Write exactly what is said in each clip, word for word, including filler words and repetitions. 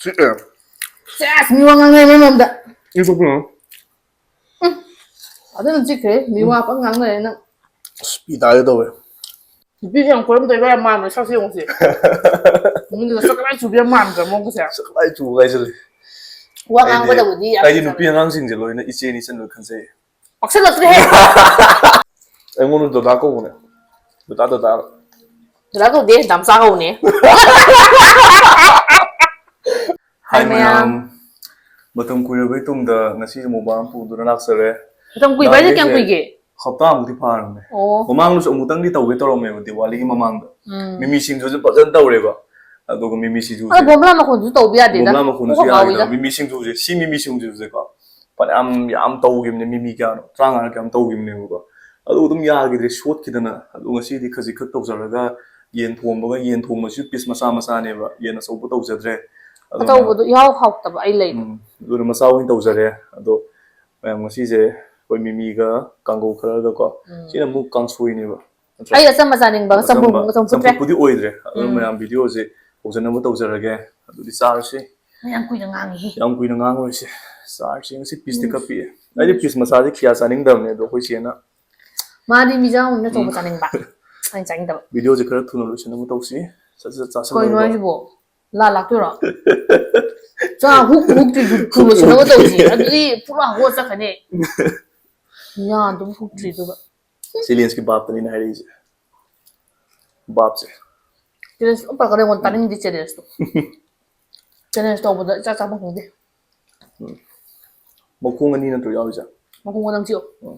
ꯁꯤꯛꯑꯦ꯫ ꯁꯦꯁ, ꯃꯤ ꯋꯥ ꯉꯥꯡꯅꯩ ꯃꯔꯝꯗ꯫ ꯏꯁꯣꯛꯄꯤꯅꯣ꯫ ꯑꯗꯨꯅ ꯆꯤꯛꯈ꯭ꯔꯦ, ꯃꯤ ꯋꯥ ꯄꯪ ꯉꯥꯡꯅꯔꯦ ꯅꯪ꯫ ꯑꯁ ꯄꯤ ꯇꯥꯒꯦ ꯇꯧꯋꯦ꯫ ꯅꯨꯄꯤꯁꯦ ꯌꯥꯝ ꯀꯣꯏꯔꯝꯗꯣꯏꯕ ꯌꯥꯝ ꯃꯥꯟꯕ ꯁꯛꯁꯦ ꯌꯦꯡꯉꯨꯁꯦ꯫ ꯃꯤꯗꯨꯒ ꯁꯛ ꯀꯗꯥꯏ ꯆꯨꯕ ꯌꯥꯝ ꯃꯥꯟꯗ꯭ꯔ ꯃꯑꯣꯡꯒꯁꯦ꯫ ꯁꯛ ꯀꯗꯥꯏ ꯆꯨꯕ ꯍꯥꯏꯁꯤꯜꯂꯤ꯫ ꯋꯥ ꯉꯥꯡꯕꯗꯕꯨꯗꯤ ꯌꯥꯝ ꯑꯩꯗꯤ ꯐꯖꯕ꯫ ꯅꯨꯄꯤ ꯑꯉꯥꯡꯁꯤꯡꯁꯦ ꯂꯣꯏꯅ ꯏꯆꯦꯅꯤ ꯏꯆꯟ ꯂꯣꯏ ꯈꯟꯖꯩ꯫ ꯄꯛꯁꯜꯂꯛꯇ꯭ꯔꯦꯍꯦ꯫ ꯑꯩꯉꯣꯟꯗ ꯗꯗꯥ ꯀꯧꯕꯅꯦ꯫ ꯗꯗꯥ ꯗꯗꯥ꯫ ꯗꯗꯥ ꯀꯧꯗꯦ, ꯗꯥꯝꯆꯥ ꯀꯧꯅꯦ꯫ ꯍꯥꯏ ꯃꯌꯥꯝ꯫ ꯃꯌꯥꯝ꯫ ꯃꯇꯝ ꯀꯨꯏꯔꯕꯩ ꯇꯨꯡꯗ ꯉꯁꯤꯁꯨ ꯃꯨꯛꯕꯥꯡ ꯄꯨꯗꯨꯅ ꯂꯥꯛꯆꯔꯦ꯫ ꯃꯇꯝ ꯀꯨꯏꯕ ꯍꯥꯏꯁꯦ ꯀꯌꯥꯝ ꯅꯍꯥꯟꯒꯩꯁꯦ ꯀꯨꯏꯒꯦ? ꯍꯞꯇꯥꯃꯨꯛꯇꯤ ꯐꯥꯔꯝꯃꯦ꯫ ꯑꯣ꯫ ꯃꯃꯥꯡꯗꯁꯨ ꯑꯃꯨꯛꯇꯪꯗꯤ ꯇꯧꯒꯦ ꯇꯧꯔꯝꯃꯦꯕ ꯗꯤꯋꯥꯂꯤꯒꯤ ꯃꯃꯥꯡꯗ꯫ ꯎꯝ꯫ ꯃꯤꯃꯤ ꯁꯤꯡꯖꯨꯁꯨ ꯐꯖꯅ ꯇꯧꯔꯦꯕ꯫ ꯑꯗꯨꯒ ꯃꯤꯃꯤ ꯁꯤꯡꯖꯨꯁꯦ ꯑꯗꯣ ꯕꯣꯝꯕ꯭ꯂꯥ ꯃꯈꯣꯟꯁꯨ ꯇꯧꯕ ꯌꯥꯗꯦꯗ꯫ ꯕꯣꯝꯕ꯭ꯂꯥ ꯃꯈꯣꯟꯗꯨꯁꯨ ꯀꯣꯛꯀ ꯌꯥꯗꯦꯗ꯫ ꯉꯥꯎꯋꯤꯗ꯫ ꯃꯤꯃꯤ ꯁꯤꯡꯖꯨꯁꯦ ꯁꯤ ꯃꯤꯃꯤ ꯁꯤꯡꯖꯨꯁꯦꯀꯣ ꯐꯅꯌꯥꯝ ꯌꯥꯝ ꯇꯧꯈꯤꯕꯅꯦ, ꯃꯤꯃꯤ ꯀꯌꯥꯅꯣ ꯇꯔꯥꯃꯉꯥ ꯀꯌꯥꯝ ꯇꯧꯈꯤꯕꯅꯦꯕꯀꯣ꯫ ꯑꯗꯨ ꯑꯗꯨꯝ ꯌꯥꯈꯤꯗ꯭ꯔꯦ, ꯁꯣꯠꯈꯤꯗꯅ꯫ ꯑꯗꯨ ꯉꯁꯤꯗꯤ ꯈꯖꯤꯛ ꯈꯛ ꯇꯧꯖꯔꯒ ꯌꯦꯟ ꯊꯣꯡꯕꯒ, ꯌꯦꯟ ꯊꯣꯡꯕꯁꯨ ꯄꯤꯁ ꯃꯆꯥ ꯃꯆꯥꯅꯦꯕ, ꯌꯦꯟ ꯑꯆꯧꯕ ꯇꯧꯖꯗ꯭ꯔꯦ꯫ ꯑꯗꯨꯅ ꯑꯆꯧꯕꯗꯣ ꯏꯍꯥꯎ ꯍꯥꯎꯇꯕ ꯑꯩ ꯂꯩꯕ꯫ ꯎꯝ, ꯑꯗꯨꯅ ꯃꯆꯥ ꯑꯣꯏꯅ ꯇꯧꯖꯔꯦ꯫ ꯑꯗꯣ ꯃꯌꯥꯝ ꯉꯁꯤꯁꯦ ꯑꯩꯈꯣꯏ ꯃꯤꯃꯤꯒ ꯀꯥꯡꯒꯧ ꯈꯔꯒꯀꯣ꯫ ꯎꯝ꯫ ꯁꯤꯅ ꯑꯃꯨꯛ ꯀꯥꯡꯁꯣꯏꯅꯦꯕ꯫ ꯅꯠꯇ꯭ꯔꯥ? ꯑꯩ ꯑꯆꯝꯕ ꯆꯥꯅꯤꯡꯕ, ꯆꯝꯐꯨꯠ, ꯑꯆꯝꯕ, ꯆꯝꯐꯨꯠꯇ꯭ꯔꯦ꯫ ꯆꯝꯐꯨꯠꯄꯨꯗꯤ ꯑꯣꯏꯗ꯭ꯔꯦ꯫ ꯑꯗꯨ ꯎꯝ꯫ ꯃꯌꯥꯝ ꯚꯤꯗꯤꯑꯣꯁꯦ ꯍꯧꯖꯅꯕ ꯇꯧꯖꯔꯒꯦ꯫ ꯑꯗꯨꯗꯤ ꯆꯥꯔꯁꯤ꯫ ꯌꯥꯝ ꯀꯨꯏꯅ ꯉꯥꯡꯉꯤꯍꯦ꯫ ꯌꯥꯝ ꯀꯨꯏꯅ ꯉꯥꯡꯉꯔꯣꯏꯁꯦ꯫ ꯆꯥꯔꯁꯤ꯫ ꯉꯁꯤ ꯄꯤꯁꯇꯤ ꯈꯔ ꯄꯤꯛꯑꯦ꯫ ꯑꯩꯗꯤ ꯄꯤꯁ ꯃꯆꯥꯁꯦ ꯀꯌꯥ ꯆꯥꯅꯤꯡꯗꯕꯅꯦ, ꯑꯗꯣ ꯑꯩꯈꯣꯏ ꯆꯦꯅ꯫ ꯃꯥꯗꯤ ꯃꯤꯖꯥꯎꯅ ꯑꯆꯧꯕ ꯆꯥꯅꯤꯡꯕ꯫ ꯑꯩꯅ ꯆꯥꯅꯤꯡꯗꯕ꯫ ꯚꯤꯗꯤꯑꯣꯁꯦ ꯈꯔ ꯊꯨꯅ ꯂꯣꯏꯁꯤꯟꯅꯕ ꯇꯧꯁꯤ꯫ ꯁꯠ ꯁꯠ ꯀꯩꯅꯣ ꯆꯥꯁꯤꯜꯂꯒ꯫ ꯍꯥꯏꯁꯤꯕꯣ? ꯂꯥ ꯂꯥꯛꯇꯣꯏꯔꯣ? ꯆꯥ ꯍꯨꯛ ꯍꯨꯛꯇ꯭ꯔꯤ ꯊꯨ ꯂꯣꯏꯁꯤꯟꯅꯕ ꯇꯧꯁꯤ꯫ ꯑꯗꯨꯗꯤ ꯄꯨꯔꯥ ꯍꯣ ꯆꯠꯈ꯭ꯔꯅꯤ꯫ ꯌꯥꯗꯕ ꯍꯨꯛꯇ꯭ꯔꯤꯗꯨꯒ꯫ ꯁꯤ ꯂꯦꯟꯁꯀꯤ ꯕꯥꯞꯇꯅꯤꯅ ꯍꯥꯏꯔꯛꯏꯁꯦ꯫ ꯕꯥꯞꯁꯦ꯫ ꯆꯦꯂꯦꯟꯖ ꯑꯃ ꯄꯥꯏꯔꯛꯀꯅꯤ ꯑꯩꯉꯣꯟꯗ, ꯇꯥꯅꯤꯡꯗꯦ ꯆꯦꯂꯦꯟꯖꯇꯣ꯫ ꯆꯦꯂꯦꯟꯖ ꯇꯧꯕꯗ ꯏꯆꯥ ꯆꯥꯐꯝ ꯈꯪꯗꯦ꯫ ꯃꯈꯣꯡ ꯑꯅꯤ ꯅꯠꯇ꯭ꯔꯣ ꯌꯥꯎꯔꯤꯁꯦ? ꯃꯈꯣꯡ ꯃꯊꯪ ꯆꯤꯛꯑꯣ꯫ ꯎꯝ꯫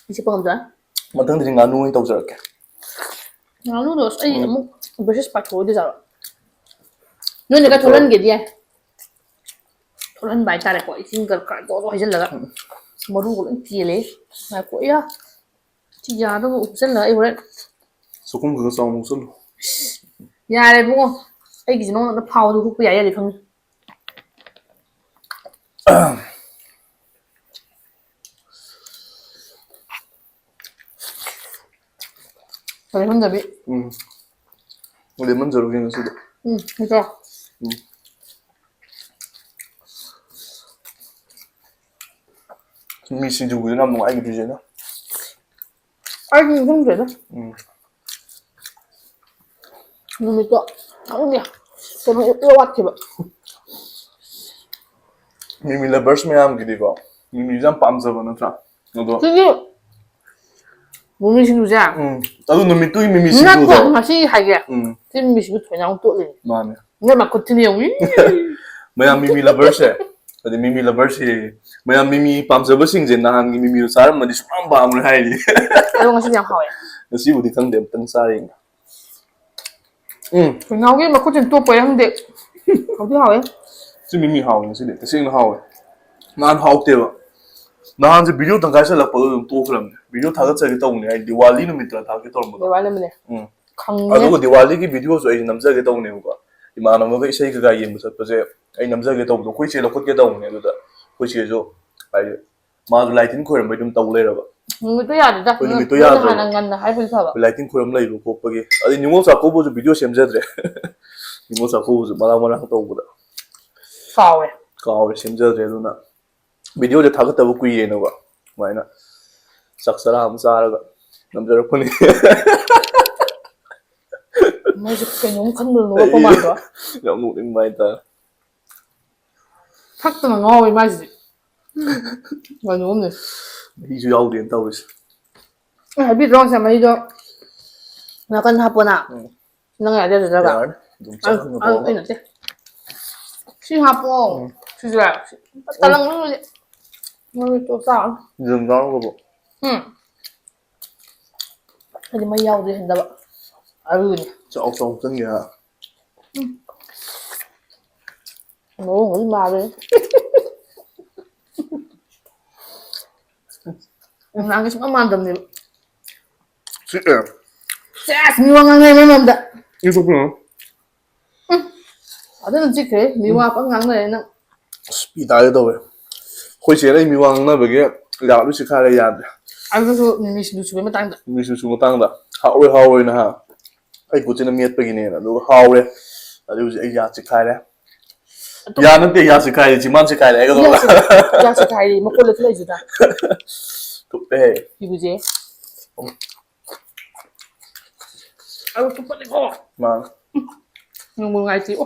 ꯏ ꯆꯤꯛꯄ ꯉꯝꯗ꯭ꯔꯦ꯫ ꯃꯊꯪꯗꯗꯤ ꯉꯥꯅꯨ ꯑꯣꯏꯅ ꯇꯧꯖꯔꯛꯀꯦ꯫ ꯉꯥꯅꯨꯗꯣ ꯑꯁ ꯑꯩ ꯎꯝ꯫ ꯑꯃꯨꯛ ꯕ꯭ꯔꯦꯁꯦꯁ ꯄꯥꯏꯊꯣꯛꯑꯣꯏꯗꯣꯏꯖꯥꯠꯂꯣ? ꯅꯣꯏꯅ ꯈꯔ ꯊꯣꯛꯍꯟꯒꯦꯗꯤ ꯌꯥꯏ꯫ ꯊꯣꯛꯍꯟꯕ ꯍꯥꯏꯇꯥꯔꯦꯀꯣ꯫ ꯏꯁꯤꯡ ꯈꯔ ꯈꯔ ꯖꯣ ꯖꯣ ꯍꯩꯖꯤꯜꯂꯒ꯫ ꯃꯔꯨꯒ ꯂꯣꯏ ꯀꯦꯜꯂꯦ꯫ ꯉꯥꯏꯈꯣ, ꯑꯌꯥ꯫ ꯁꯤ ꯌꯥꯗꯕ ꯎꯞꯁꯜꯂꯒ ꯑꯩ ꯍꯣꯔꯦꯟ꯫ ꯆꯥꯛꯈꯨꯝ ꯈꯔ ꯆꯥꯎꯅ ꯎꯞꯁꯜꯂꯨ꯫ ꯌꯥꯔꯦ ꯏꯕꯨꯡꯉꯣ꯫ ꯑꯩꯒꯤꯁꯤ ꯅꯉꯣꯟꯗ ꯐꯥꯎꯗ ꯍꯨꯛꯄ ꯌꯥꯏ ꯌꯥꯗꯦ ꯈꯪꯗꯦ꯫ ꯂꯦꯃꯟꯗꯕꯤ꯫ ꯎꯝ꯫ ꯂꯦꯃꯟ ꯖꯔꯨꯒꯤ ꯉꯁꯤꯗꯤ꯫ ꯎꯝ, ꯅꯠꯇ꯭ꯔꯣ? ꯎꯝ꯫ ꯃꯤ ꯁꯤꯡꯖꯨꯒꯤꯗꯨꯅ ꯑꯃꯨꯛ ꯑꯩꯒꯤ ꯐꯤꯖꯦꯅ꯫ ꯑꯩꯗꯤ ꯈꯪꯗꯦꯗ꯫ ꯎꯝ꯫ ꯅꯨꯃꯤꯠꯇꯣ ꯈꯪꯗꯦ, ꯀꯩꯅꯣ ꯏꯋꯥꯠ ꯋꯥꯠꯈꯤꯕ꯫ ꯃꯤꯃꯤ lovers ꯃꯌꯥꯝꯒꯤꯗꯤꯀꯣ, ꯃꯤꯃꯤꯁꯦ ꯌꯥꯝ ꯄꯥꯝꯖꯕ ꯅꯠꯇ꯭ꯔꯥ? ꯑꯗꯣ ꯁꯤꯒꯤ ꯃꯤꯃꯤ ꯁꯤꯡꯖꯨꯁꯦ ꯎꯝ, ꯑꯗꯨ ꯅꯨꯃꯤꯠꯇꯨꯒꯤ ꯃꯤꯃꯤ ꯅꯠꯇ꯭ꯔꯣ ꯁꯤꯡꯖꯨꯗꯣ꯫ ꯉꯁꯤ ꯍꯥꯏꯒꯦ꯫ ꯎꯝ, ꯁꯤ ꯃꯤꯃꯤ ꯁꯤꯡꯖꯨ ꯊꯣꯏꯅ ꯑꯃꯨꯛ ꯇꯣꯠꯂꯤꯅꯦ꯫ ꯃꯥꯅꯦ꯫ ꯅꯣꯏ ꯃꯈꯨꯠ ꯊꯤꯅ ꯌꯦꯡꯉꯨ꯫ ꯃꯌꯥꯝ ꯃꯤꯃꯤ loversꯁꯦ, ꯑꯗꯩ ꯃꯤꯃꯤ loversꯁꯦ, ꯃꯌꯥꯝ ꯃꯤꯃꯤ ꯄꯥꯝꯖꯕꯁꯤꯡꯁꯦ ꯅꯍꯥꯟꯒꯤ ꯃꯤꯃꯤꯗꯣ ꯆꯥꯔꯝꯃꯗꯤ ꯁꯨꯡꯄꯥꯝ ꯄꯥꯝꯃꯣꯏ ꯍꯥꯏꯔꯤꯅꯦ꯫ ꯑꯗꯣ ꯉꯁꯤꯗꯤ ꯌꯥꯝ ꯍꯥꯎꯋꯦ꯫ ꯉꯁꯤꯕꯨꯗꯤ ꯈꯪꯗꯦ, ꯑꯝꯇꯪ ꯆꯥꯔꯦ꯫ ꯎꯝ, ꯊꯣꯏꯅꯥꯎꯒꯤ ꯃꯈꯨꯠꯁꯤꯅ ꯇꯣꯠꯄꯩꯔ ꯈꯪꯗꯦ꯫ ꯍꯥꯎꯗꯤ ꯍꯥꯎꯋꯦ꯫ ꯁꯤ ꯃꯤꯃꯤ ꯍꯥꯎꯋꯦ ꯉꯁꯤꯗꯤ, ꯇꯁꯦꯡꯅ ꯍꯥꯎꯋꯦ꯫ ꯅꯍꯥꯟ ꯍꯥꯎꯇꯦꯕ꯫ ꯅꯍꯥꯟꯁꯦ video ꯇꯪꯈꯥꯏ ꯆꯜꯂꯛꯄꯗꯣ ꯑꯗꯨꯝ ꯇꯣꯛꯈ꯭ꯔꯕꯅꯦ꯫ Video ꯊꯥꯒꯠꯆꯒꯦ ꯇꯧꯕꯅꯦ, ꯑꯩ ꯗꯤꯋꯥꯂꯤ ꯅꯨꯃꯤꯠꯇ ꯊꯥꯒꯠꯀꯦ ꯇꯧꯔꯝꯕꯗꯣ꯫ ꯗꯤꯋꯥꯂꯤ ꯅꯨꯃꯤꯠꯅꯦ꯫ ꯎꯝ꯫ ꯈꯪꯉꯦ꯫ ꯑꯗꯨꯒ ꯗꯤꯋꯥꯂꯤꯒꯤ videoꯁꯨ ꯑꯩꯁꯦ ꯅꯝꯖꯒꯦ ꯇꯧꯕꯅꯦꯕꯀꯣ꯫ ꯏꯃꯥꯟꯅꯕꯒ ꯏꯁꯩ ꯀꯩꯀꯥ ꯌꯦꯡꯕ ꯆꯠꯄꯁꯦ ꯑꯩ ꯅꯝꯖꯒꯦ ꯇꯧꯕꯗꯣ, ꯑꯩꯈꯣꯏ ꯆꯦ ꯂꯧꯈꯠꯀꯦ ꯇꯧꯕꯅꯦ꯫ ꯑꯗꯨꯗ ꯑꯩꯈꯣꯏ ꯆꯦꯁꯨ ꯍꯥꯏꯗꯤ ꯃꯥꯁꯨ ꯂꯥꯏ ꯇꯤꯟ ꯈꯣꯏꯔꯝꯕꯩ ꯑꯗꯨꯝ ꯇꯧ ꯂꯩꯔꯕ꯫ ꯅꯨꯃꯤꯠꯇꯣ ꯌꯥꯗꯦꯗ꯫ ꯍꯣꯏ, ꯅꯨꯃꯤꯠꯇꯣ ꯅꯣꯏꯅ ꯌꯥꯗ꯭ꯔꯕ꯫ ꯍꯥꯟꯅ ꯉꯟꯅ ꯍꯥꯏꯕꯗꯤ ꯐꯕ꯫ ꯑꯩꯈꯣꯏ ꯂꯥꯏ ꯇꯤꯟ ꯈꯣꯏꯔꯝ ꯂꯩꯕ ꯈꯣꯠꯄꯒꯤ꯫ ꯑꯗꯩ ꯅꯤꯉꯣꯜ ꯆꯥꯛꯀꯧꯕꯁꯨ video ꯁꯦꯝꯖꯗ꯭ꯔꯦ꯫ ꯅꯤꯉꯣꯜ ꯆꯥꯛꯀꯧꯕꯁꯨ ꯃꯔꯥꯡ ꯃꯔꯥꯡ ꯇꯧꯕꯗ ꯀꯥꯎꯋꯦ꯫ ꯀꯥꯎꯔꯦ, ꯁꯦꯝꯖꯗ꯭ꯔꯦ꯫ ꯑꯗꯨꯅ videoꯁꯦ ꯊꯥꯒꯠꯇꯕ ꯀꯨꯏꯔꯦꯅꯀꯣ, ꯑꯗꯨꯃꯥꯏꯅ ꯆꯥꯛ ꯆꯔꯥ ꯑꯃ ꯆꯥꯔꯒ ꯅꯝꯖꯔꯛꯄꯅꯤ꯫ ꯃꯣꯏꯁꯦ ꯀꯩꯅꯣꯝ ꯈꯟꯕꯗ ꯅꯣꯛꯂꯛꯄ ꯃꯥꯟꯗ꯭ꯔꯣ? ꯌꯥꯝ ꯅꯣꯛꯅꯤꯡꯕ ꯍꯥꯏꯇꯥꯔꯦ꯫ ꯊꯛꯇꯅ ꯉꯥꯎꯋꯦ ꯃꯥꯏꯁꯤꯗꯤ꯫ ꯀꯩꯅꯣꯝꯅꯦ꯫ ꯃꯍꯤꯁꯨ ꯌꯥꯎꯗꯦꯅ ꯇꯧꯔꯤꯁꯦ꯫ ꯑꯩ ꯍꯥꯏꯕꯤꯗ꯭ꯔꯣ ꯉꯁꯥꯏ ꯃꯍꯤꯗꯣ ꯅꯥꯀꯟ ꯍꯥꯞꯄꯣꯅ꯫ ꯎꯝ꯫ ꯅꯪ ꯌꯥꯗꯦ ꯑꯗꯨꯗꯒ꯫ ꯌꯥꯔꯅꯤ꯫ ꯑꯗꯨꯝ ꯑꯩ ꯆꯥꯛ ꯍꯪꯉ ꯑꯩ ꯇꯧꯔꯒ꯫ ꯅꯠꯇꯦ꯫ ꯁꯤ ꯍꯥꯞꯄꯣ꯫ ꯎꯝ꯫ ꯁꯤꯁꯨ ꯌꯥꯔꯦ꯫ ꯁꯤ ꯇꯂꯪ ꯃꯅꯨꯡꯗꯤ ꯃꯣꯏ ꯇꯣ ꯆꯥꯔꯅꯤ꯫ ꯑꯗꯨꯝ ꯆꯥꯔꯒꯕꯨ꯫ ꯎꯝ꯫ ꯑꯩꯗꯤ ꯃꯩ ꯌꯥꯎꯗ꯭ꯔꯤ ꯍꯟꯗꯕ꯫ ꯑꯗꯨꯒꯤꯅꯤ꯫ ꯆꯥꯎ ꯆꯥꯎ ꯆꯪꯒꯦ ꯍꯥ? ꯃꯑꯣꯡ ꯑꯃ ꯃꯥꯜꯂꯦ꯫ ꯅꯍꯥꯟꯒ ꯁꯨꯡꯃꯥꯟ ꯃꯥꯟꯗꯕꯅꯦꯕ꯫ ꯁꯤꯛꯑꯦ꯫ ꯁꯦꯁ! ꯃꯤ ꯋꯥ ꯉꯥꯡꯅꯩ ꯃꯔꯝꯗ꯫ ꯏ ꯊꯣꯛꯄꯤꯔꯣ꯫ ꯑꯗꯨꯅ ꯆꯤꯛꯈ꯭ꯔꯦ꯫ ꯃꯤ ꯋꯥ ꯄꯪ ꯉꯥꯡꯅꯔꯦ ꯅꯪ꯫ ꯑꯁ, ꯄꯤ ꯇꯥꯒꯦ ꯇꯧꯋꯦ꯫ ꯑꯩꯈꯣꯏ ꯆꯦꯅ ꯑꯩ ꯃꯤ ꯋꯥ ꯉꯥꯡꯅꯕꯒꯤ ꯂꯥꯛꯂꯨ ꯁꯤꯈꯥꯏꯔꯦ, ꯌꯥꯗ꯭ꯔꯦ꯫ ꯑꯗꯨꯁꯨ ꯃꯤꯃꯤ ꯁꯤꯡꯖꯨ ꯁꯨꯕꯩ ꯃꯇꯥꯡꯗ꯫ ꯃꯤꯃꯤ ꯁꯤꯡꯖꯨ ꯃꯇꯥꯡꯗ꯫ ꯍꯥꯎꯔꯣꯏ, ꯍꯥꯎꯔꯣꯏꯅ ꯍꯥ꯫ ꯑꯩ ꯈꯨꯠꯁꯤꯅ ꯃꯦꯠꯄꯒꯤꯅꯦꯅ꯫ ꯑꯗꯨꯒ ꯍꯥꯎꯔꯦ꯫ ꯑꯗꯨ ꯍꯧꯖꯤꯛ ꯑꯩ ꯌꯥ ꯆꯤꯛꯈꯥꯏꯔꯦ꯫ ꯑꯗꯨ ꯌꯥ ꯅꯠꯇꯦ, ꯌꯥ ꯆꯤꯛꯈꯥꯏꯔꯦ, ꯆꯤꯝꯕꯥꯟ ꯆꯤꯛꯈꯥꯏꯔꯦ ꯍꯥꯏꯒꯗꯧꯕ꯫ ꯌꯥ ꯆꯤꯛ-, ꯌꯥ ꯆꯤꯛꯈꯥꯏꯔꯦ, ꯃꯈꯣꯜ ꯂꯩꯈꯠꯂꯛꯏꯁꯤꯗ꯫ ꯇꯨꯞꯄꯦ꯫ ꯏꯕꯨꯁꯦ꯫ ꯑꯗꯨ ꯇꯨꯞꯄꯅꯤꯀꯣ꯫ ꯃꯥꯅꯦ꯫ ꯅꯨꯡꯕꯨ ꯅꯨꯡꯉꯥꯏꯇꯦ꯫ ꯑꯣ꯫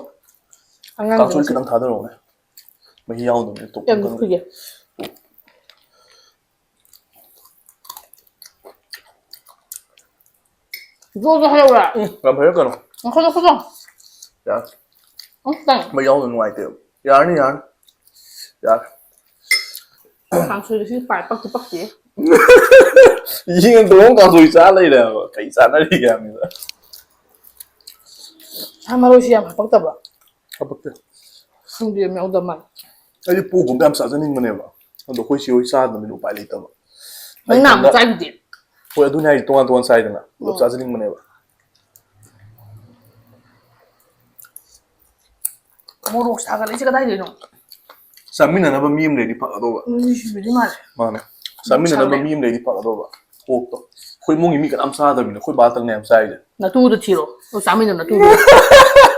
ꯑꯉꯥꯡꯁꯤꯡꯁꯦ꯫ ꯀꯥꯡꯁꯣꯏ ꯈꯤꯇꯪ ꯊꯥꯗꯔꯛꯑꯣꯅꯦ꯫ ꯃꯍꯤ ꯌꯥꯎꯗꯕꯅꯦ, ꯇꯣꯛ ꯌꯥꯝ ꯈꯨꯏꯌꯦ꯫ ꯖꯣ ꯖꯣ ꯍꯥꯏꯔꯛꯎꯔꯥ? ꯎꯝ, ꯌꯥꯝ ꯍꯩꯔꯛꯀꯅꯨ꯫ ꯉꯥꯏꯈꯣ, ꯉꯥꯏꯈꯣ, ꯉꯥꯏꯈꯣ꯫ ꯌꯥꯔꯦ꯫ ꯑꯃꯨꯛꯇꯪ꯫ ꯃꯩ ꯌꯥꯎꯗ ꯅꯨꯡꯉꯥꯏꯇꯦꯕ꯫ ꯌꯥꯔꯅꯤ, ꯌꯥꯔꯅꯤ꯫ ꯌꯥꯔꯦ꯫ ꯀꯥꯡꯁꯣꯏꯗꯨ ꯁꯤ ꯄꯥꯏ ꯄꯛꯇꯤ ꯄꯛꯇꯦ꯫ ꯌꯦꯟ ꯊꯣꯡ ꯀꯥꯡꯁꯣꯏ ꯆꯥ ꯂꯩꯔꯦ ꯍꯥꯏꯕ꯫ ꯀꯩ ꯆꯥꯟꯅꯔꯤꯒꯦ ꯍꯥꯏꯕꯅꯤꯗ꯫ ꯁꯥ ꯃꯔꯣꯏꯁꯤ ꯌꯥꯝ ꯍꯥꯄꯛꯇꯕ꯭ꯔꯣ? ꯍꯥꯄꯛꯇꯦ꯫ ꯈꯪꯗꯦ, ꯌꯥꯝ ꯌꯥꯎꯗꯕ ꯃꯥꯜꯂꯦ꯫ ꯑꯩꯗꯤ ꯄꯣꯛꯀꯨꯝꯕ ꯌꯥꯝ ꯆꯥꯖꯅꯤꯡꯕꯅꯦꯕ꯫ ꯑꯗꯣ ꯑꯩꯈꯣꯏ ꯆꯦ ꯍꯣꯏ ꯆꯥꯗꯕꯅꯤꯅ ꯎꯄꯥꯏ ꯂꯩꯇꯕ꯫ ꯅꯪ ꯑꯩ ꯅꯍꯥꯟꯃꯨꯛ ꯏꯊꯟꯗ ꯆꯥꯏꯗꯨꯗꯤ? ꯍꯣꯏ, ꯑꯗꯨꯅꯦ ꯍꯥꯏꯁꯦ, ꯇꯣꯉꯥꯟ ꯇꯣꯉꯥꯟ ꯆꯥꯏꯗꯅ꯫ ꯄꯨꯂꯞ ꯎꯝ꯫ ꯆꯥꯖꯅꯤꯡꯕꯅꯦꯕ꯫ ꯃꯣꯔꯣꯛ ꯁꯥꯒꯠꯂꯛꯏꯁꯦ ꯀꯗꯥꯏꯗꯩꯅꯣ? ꯆꯥꯃꯤꯟꯅꯅꯕ ꯃꯤ ꯑꯃ ꯂꯩꯔꯗꯤ ꯐꯒꯗꯧꯕ꯫ ꯃꯤ ꯁꯤꯕꯗꯤ ꯃꯥꯜꯂꯦ꯫ ꯃꯥꯅꯦ꯫ ꯆꯥꯃꯤꯟꯅꯅꯕ ꯁꯥꯒꯠꯂꯦ꯫ ꯃꯤ ꯑꯃ ꯂꯩꯔꯗꯤ ꯐꯒꯗꯧꯕ꯫ ꯀꯣꯛꯇꯣ꯫ ꯑꯩꯈꯣꯏ ꯏꯃꯨꯡꯒꯤ ꯃꯤ ꯀꯅꯥꯝ ꯆꯥꯗꯕꯅꯤꯅ ꯑꯩꯈꯣꯏ ꯕꯥꯇꯪꯅꯦ ꯌꯥꯝ ꯆꯥꯏꯁꯦ꯫ ꯅꯇꯨꯗꯣ ꯊꯤꯔꯣ꯫ ꯑꯗꯨ ꯆꯥꯃꯤꯟꯅꯕ ꯅꯇꯨꯗꯣ꯫